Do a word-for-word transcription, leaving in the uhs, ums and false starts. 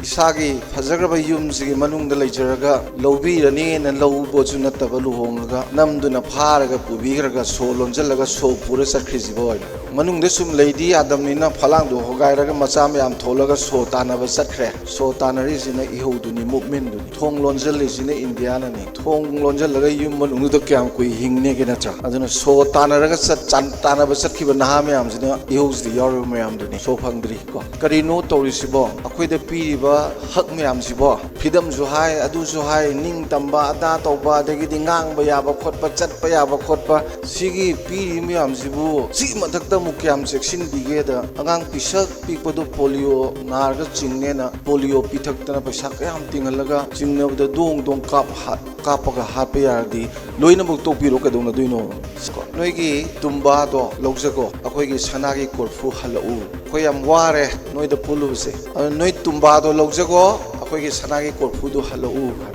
ꯏꯁꯥꯒꯤ ꯐꯖꯈ꯭ꯔꯕ ꯌꯨꯝꯁꯤꯒꯤ ꯃꯅꯨꯡꯗ ꯂꯩꯖꯔꯒ, ꯂꯧꯕꯤꯔꯅꯤꯅ ꯂꯧꯕꯁꯨ ꯅꯠꯇꯕ, ꯂꯨꯍꯣꯡꯉꯒ ꯅꯝꯗꯨꯅ ꯐꯥꯔꯒ ꯄꯨꯕꯤꯈ꯭ꯔꯒ ꯁꯣ ꯂꯣꯟꯁꯤꯜꯂꯒ ꯁꯣ ꯄꯨꯔ ꯆꯠꯈ꯭ꯔꯤꯁꯤꯕꯣ ꯍꯥꯏꯅ꯫ ꯃꯅꯨꯡꯗ ꯁꯨꯝ ꯂꯩꯗꯤ ꯌꯥꯗꯕꯅꯤꯅ ꯐꯂꯥꯡꯗꯣ ꯍꯣꯒꯥꯏꯔꯒ ꯃꯆꯥ ꯃꯌꯥꯝ ꯊꯣꯛꯂꯒ ꯁꯣ ꯇꯥꯟꯅꯕ ꯆꯠꯈ꯭ꯔꯦ꯫ ꯁꯣ ꯇꯥꯟꯅꯔꯤꯁꯤꯅ ꯏꯍꯧꯗꯨꯅꯤ, movement ꯗꯨꯅꯤ꯫ ꯊꯣꯡ ꯂꯣꯟꯁꯤꯜꯂꯤꯁꯤꯅ ꯏꯟꯗꯤꯌꯥꯅꯅꯤ꯫ ꯊꯣꯡ ꯂꯣꯟꯁꯤꯜꯂꯒ ꯌꯨꯝ ꯃꯅꯨꯡꯗꯨꯗ ꯀꯌꯥꯝ ꯀꯨꯏ ꯍꯤꯡꯅꯦꯒꯦ, ꯅꯠꯇ꯭ꯔꯥ? ꯑꯗꯨꯅ ꯁꯣ ꯇꯥꯟꯅꯔꯒ ꯆꯠ-, ꯆꯥꯟ-, ꯇꯥꯟꯅꯕ ꯆꯠꯈꯤꯕ ꯅꯍꯥ ꯃꯌꯥꯝꯁꯤꯅ ꯏꯍꯧꯁꯤꯗ ꯌꯥꯎꯔꯤꯕ ꯃꯌꯥꯝꯗꯨꯅꯤ꯫ ꯁꯣ ꯐꯪꯗ꯭ꯔꯤ ꯀꯣ꯫ ꯀꯔꯤꯅꯣ ꯇꯧꯔꯤꯁꯤꯕꯣ? ꯑꯩꯈꯣꯏꯗ ꯄꯤꯔꯤꯕ ꯍꯛ ꯃꯌꯥꯝꯁꯤꯕꯣ? ꯐ꯭ꯔꯤꯗꯝꯁꯨ ꯍꯥꯏ, ꯑꯗꯨꯁꯨ ꯍꯥꯏ, ꯅꯤꯡ ꯇꯝꯕ, ꯑꯗꯥ ꯇꯧꯕ, ꯑꯗꯒꯤꯗꯤ ꯉꯥꯡꯕ ꯌꯥꯕ ꯈꯣꯠꯄ, ꯆꯠꯄ ꯌꯥꯕ ꯈꯣꯠꯄ, ꯁꯤꯒꯤ ꯄꯤꯔꯤꯕ ꯃꯌꯥꯝꯁꯤꯕꯨ ꯁꯤ ꯃꯊꯛꯇ ꯑꯃꯨꯛ ꯀꯌꯥꯝ ꯆꯦꯛꯁꯤꯟꯕꯤꯒꯦꯗ? ꯑꯉꯥꯡ ꯄꯤꯁꯛ ꯄꯤꯛꯄꯗꯨ ꯄꯣꯂꯤꯑꯣ ꯅꯥꯔꯒ ꯆꯤꯡꯅꯦꯅ ꯄꯣꯂꯤꯑꯣ ꯄꯤꯊꯛꯇꯅ ꯄꯩꯁꯥ ꯀꯌꯥꯝ ꯇꯤꯡꯍꯜꯂꯒ ꯆꯤꯡꯅꯕꯗ ꯗꯣꯡ ꯗꯣꯡ ꯀꯥꯞ ꯍꯥꯠ-, ꯀꯥꯞꯄꯒ ꯍꯥꯠꯄ ꯌꯥꯔꯗꯤ ꯂꯣꯏꯅꯃꯛ ꯇꯣꯛꯄꯤꯔꯣ, ꯀꯩꯗꯧꯅꯗꯣꯏꯅꯣ? ꯅꯣꯏꯒꯤ ꯇꯨꯝꯕꯥꯗꯣ ꯂꯧꯖꯒꯣ, ꯑꯩꯈꯣꯏꯒꯤ ꯁꯅꯥꯒꯤ ꯀꯣꯔꯐꯨ ꯍꯜꯂꯛꯎ꯫ ꯑꯩꯈꯣꯏ ꯌꯥꯝ ꯋꯥꯔꯦ ꯅꯣꯏꯗ ꯄꯨꯜꯂꯨꯕꯁꯦ꯫ ꯑꯗꯨ ꯅꯣꯏ ꯇꯨꯝꯕꯥꯗꯣ ꯂꯧꯖꯒꯣ, ꯑꯩꯈꯣꯏꯒꯤ ꯁꯅꯥꯒꯤ ꯀꯣꯔꯐꯨꯗꯨ ꯍꯜꯂꯛꯎ ꯍꯥꯏꯕ꯫